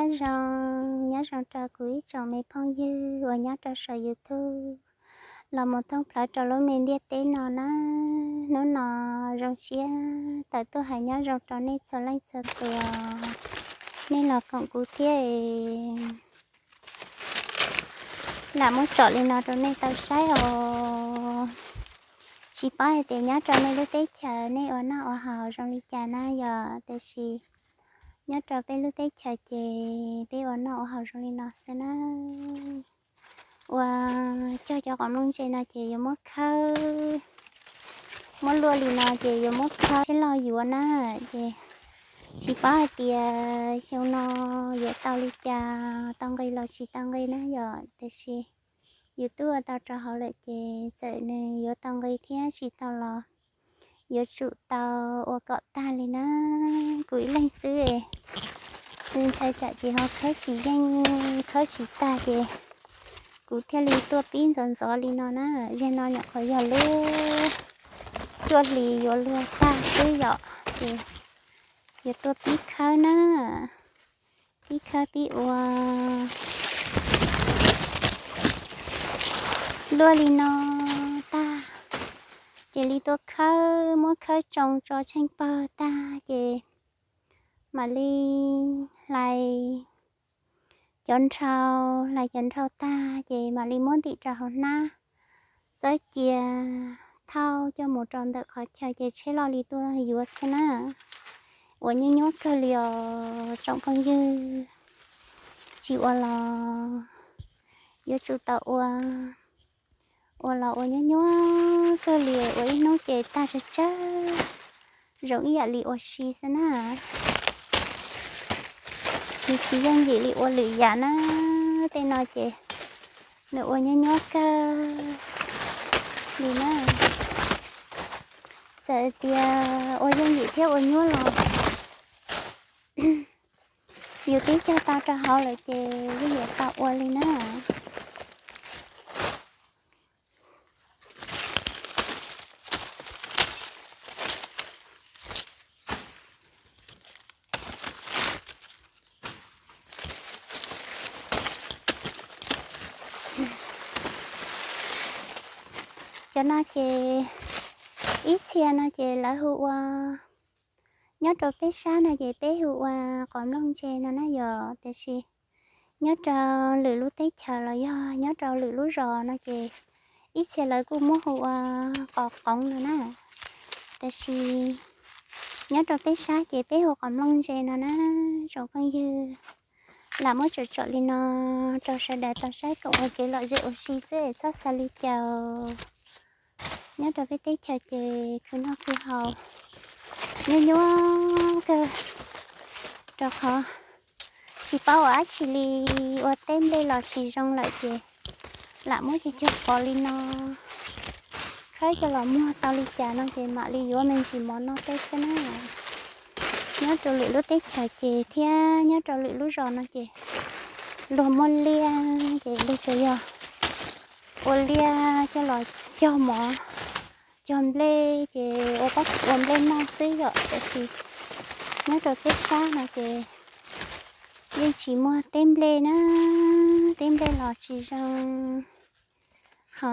Nyob zoo, nyob zoo rau kuv ib tsoom me phooj ywg uas nyob rau saum YouTube los mus thoob plaws rau lub me ntiaj teb no na. Hnub no zoo siab tawm tuaj hais nyob zoo rau nej txhua leej txhua tus, nej los koom kuv thiab es lam muab tsom li no rau nej tau saib os. Tsis paub hais tias nyob rau nej lub teb chaws nej ua noj ua haus zoo li cas na yom, tiam sis nyob rau peb lub teb chaws ces peb ua noj ua haus zoo li no xwb na. Ua cog cov qos nplooj ntse no ces yuav muab khawb, muab luaj li no ces yuav muab khawb thiab los yuav na. Ces tsis paub hais tias xyoo no yuav tau li cas, tau nqi los tsis tau nqi na yom, tiam sis yus twb ua tau rau hauv lawm ces txawm nws yuav tau nqi thiab tsis tau los yuav tsum tau ua kom tag li na. Kuv ib leeg xwb es ntshai tsam ces ho khawb tsis yeej, khawb tsis tag ces kuv thiaj li tuaj pib ntxov ntxov li no na. Zeg no nyuam qhuav yog lub cuaj hlis yuav luag tag xwb yom, ces yuav tuaj pib khawb na, pib khawb pib ua luaj li no tag, ces li tuaj khawb, muab khawb tsoo tso tsheej pawg tag ces mam li hlais cov nrhau, hlais cov nrhau tag ces mam li muab ntim rau hauv hnab, txawb cia thauj coj mus rau ntawm qhov chaw ces tsheb loj li tuaj yuav xwb na. Ua nyuaj nyuaj kawg li os tsoom phooj ywg, tsis ua los yuav tsum tau ua, ua los ua nyuaj nyuaj kawg li, ua ib hnub ces tag tsawg tsawg, zoo ib yam li ua si xwb na. Nws tsis yooj yim li ua lwm yam na, tej no ces nws ua nyuaj nyuaj kawg li na. Txawm tias ua yooj yim thiab ua nyuaj los yus twb cog tau rau hauv lawm ces yeej yuav tau ua li na. Cov no ces ib txhia no ces lawv hu ua, nyob rau peb sab no ces peb hu ua qos nplooj ntse no na yom, tiam sis nyob rau lwm lub teb chaws los yog nyob rau lwm lub zos no ces ib txhia lawv kuj muab hu ua qos qoov no na. Tiam sis nyob rau peb sab ces peb hu qos nplooj ntse no na tsoom phooj ywg. Lam muab tsom tsom li no rau sawv daws tau saib koom ua kev lom zem ua si xwb es txhob xav li cas. Nyob rau peb teb chaws ces khwv noj khwv haus nyuaj nyuaj kawg, rau qhov tsis paub ua dab tsi li, ua teb nplej los tsis zoo lawm ces lam muab cog cog pov li no, khawb coj los muag tau li cas no ces mam li yuav me ntsis mov noj teb xwb na. Nyob rau lwm lub teb chaws ces thiab nyob rau lwm lub zos no ces luag muaj liaj ces luag tsuas yog ua liaj coj los cog mov, cog nplej ces ua pob kws ua nplej noj xwb yom. Tiam sis nyob rau peb sab no ces yeej tsis muaj teb nplej na, teb nplej los tsis zoo, ho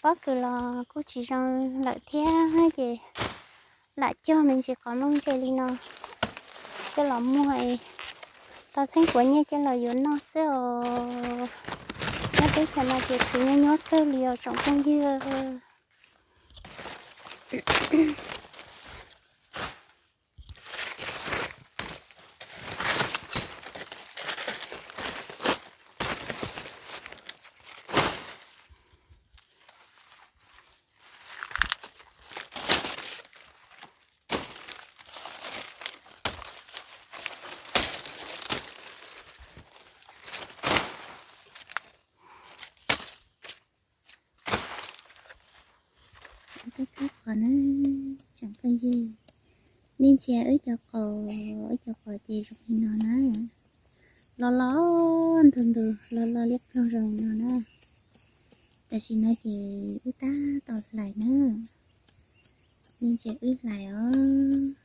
pob kws los kuj tsis zoo lawm thiab ces lam cog me ntsis qos nplooj ntse li no coj los muag es tau txheeb puav nyiaj coj los yuav noj xwb os. Nyob teb chaws no ces khwv nyuaj nyuaj kawg li os tsoom phooj ywg. Wb khawb qos na, tsoom phooj ywg, nej ntsia wb cov qos, wb cov qos ces zoo li no na, los los ntug ntug, los los liab ploog zoo li no na. Tam sim no ces wb tab tom hlais na, nej ntsia wb hlais os.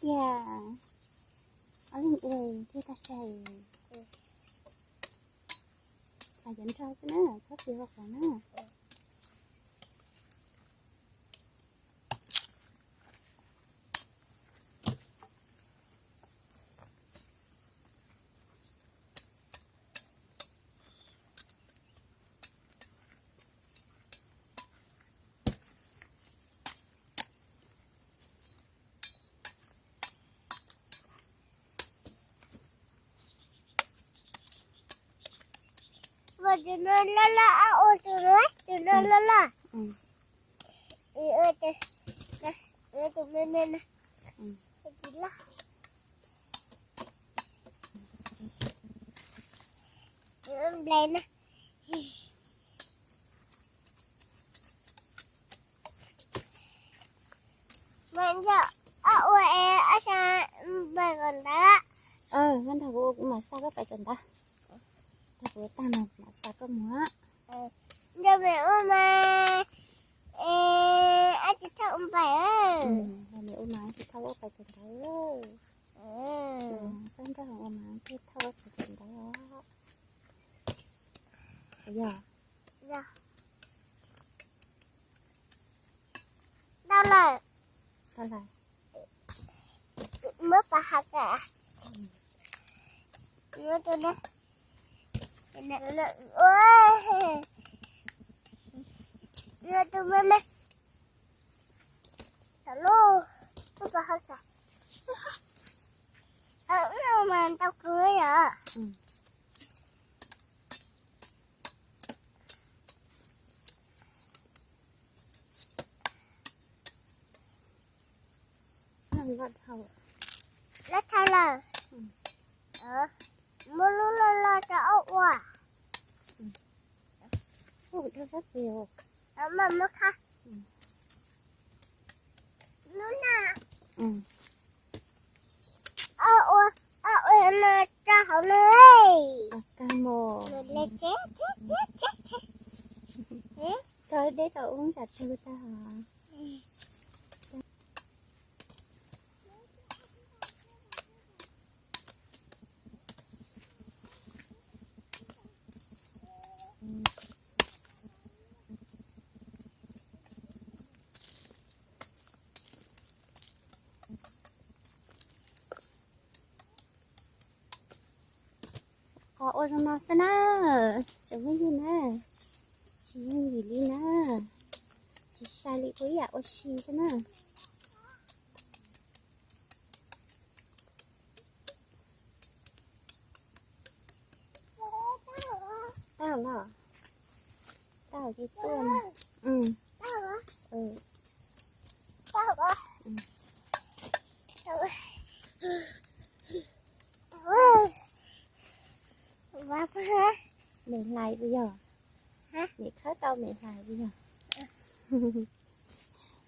kiag. Ob leeg ua thiaj tag sai. Xav cov nrog xwb na, txhob txiav ua qhov na. Ua tus no loj loj, ua tus no, tus no loj loj. Ua tus, ua tus me me na. Ua tus loj. Ua nplai na. Mas yog ob ua es ob xa npais kom ntawd. Nrog kuv, kuv mam xa koj pais tom ntawd. Nrog kuv tag mas mam xa koj mus. Nrog me ua mas es ab tsis thauj ua npais. Me ua mas tsis thauj ua pais tom ntawd. Koj nrog ua mas thiaj thauj ua pais tom ntawd. Yog. Tau lawm. Tau lawm. Muab pas hav kam. Muab tus no. Muab tus me me. Tau lauj. Muab pas hav kam. Mas tau kawg yom. Lab thau lawm. Muab lub loj loj rau ob ua. Muab khab. Lub na. Ob ua, ob ua no rau hauv no. Tso deb tau ub tsam twg tag. Qhov ua zoo no xwb na, tsoom phooj ywg na, tsis yooj yim li na, tsis sai li ua ib yam ua si xwb na. Tau los, tau ces tuaj. Mem hlais puas yog? Mem khawb tau mem hlais puas yog?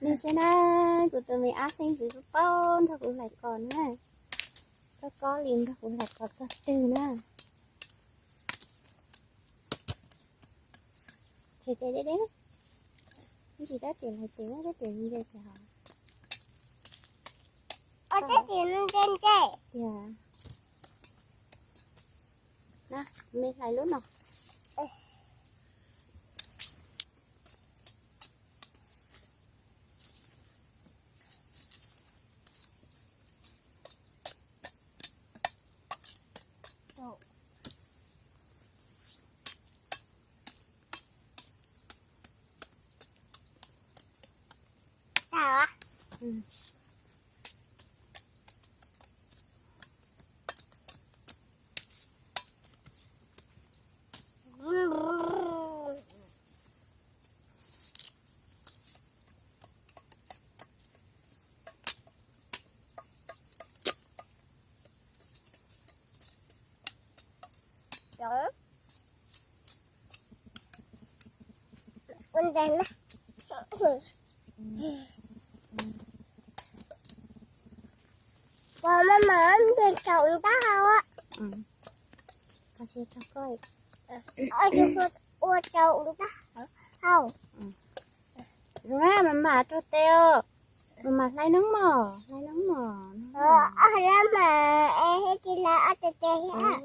Nws xwb na, kuv tus me ab xeeb ntxwv paub nrog kuv hlais qos na. Koj kob li nrog kuv hlais qos txog twg na. Tseg tes deb deb, ib ntsis rab tes hlais tes, rab tes ntse tes hov. Tias, me hlais lub no. Pos mas mas npia tsaus ntab hau. Ua tsaus ntab hau. Zoo na, mas mas rau tes os. Mas hlais noob mog, hlais noob mog. Hlais mas es thiaj li hlais ob teg teg thiab.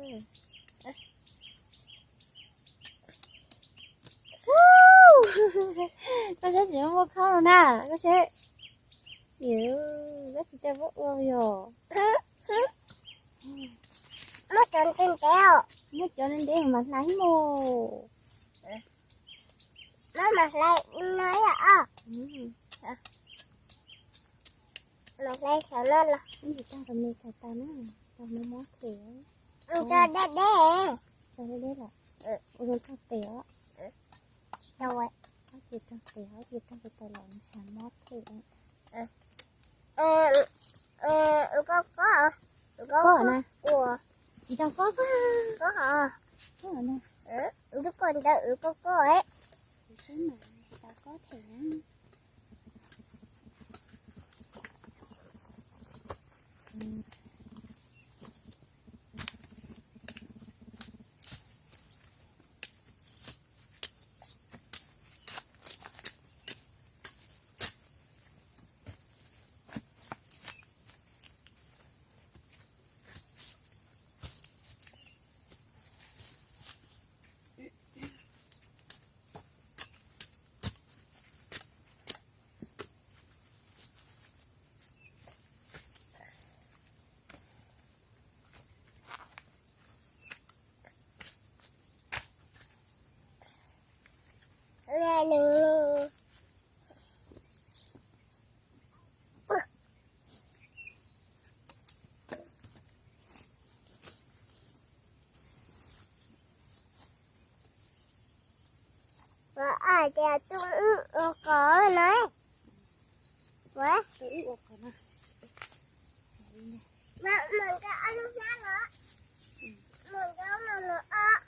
Koj saib tsis muaj khob no na, koj saib. Koj tsis tau muab ua yog. Muab cov ntev ntev, muab cov ntev ntev mas hlais mog. Muab mas hlais no yog os. Mas hlais saum no los. Ib tsis tag rau me txhais tas na, tau mob mob them. Tso deb deb. Tso deb deb lawm. Ua rau tag tes os. Tsis tau, ces tag tes os, ces tag tes los ntshav mob them. Koj, koj na. Tsis tau koj, koj, koj na. Koj ntawd koj, koj. Kuv saib mas tsis tau koj them na. Ua tias tus wb ua kos na. Ua, tus wb ua kos na. Mus nkawd ob lub hlab los. Mus nkawd ob lub los os.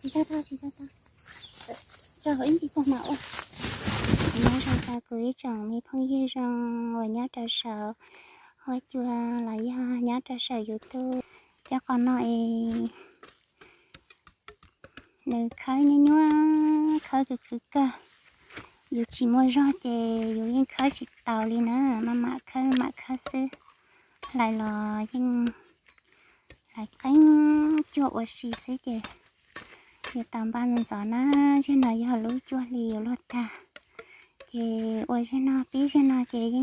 Tsis tau, tsis tau, tsis tau. Tso hauv ib ncig pog mam ua. Nyob zoo tag kuv ib tsoom me phooj ywg zoo uas nyob rau saum huab cua los yog nyob rau saum YouTube. Cov qos no es nws khawb nyuaj nyuaj, khawb khwv khwv kawg. Yus tsis muaj zog ces yus yeej khawb tsis taus li na, maj mam khawb maj mam khawb xwb. Hlais los yeej hlais qeeb cuag ua si xwb ces yus tau npaj ntxov ntxov na. Zaum no yog lub cuaj hli yuav luag tag, ces ua zaum no pib zaum no ces yeej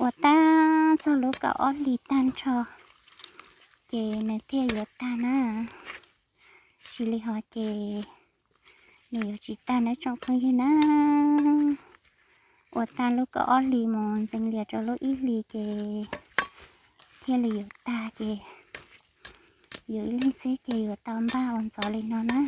ua tag txog lub kaum ob hlis tag nrho ces nws thiaj yuav tag na. Tsis li ho ces nws yuav tsis tag na tsoom phooj ywg na. Ua tag lub kaum ob hlis mus ntxeev lias rau lub ib hlis ces thiaj li yuav tag ces yus ib leeg xwb ces yuav tau npaj ua ntxov li no na.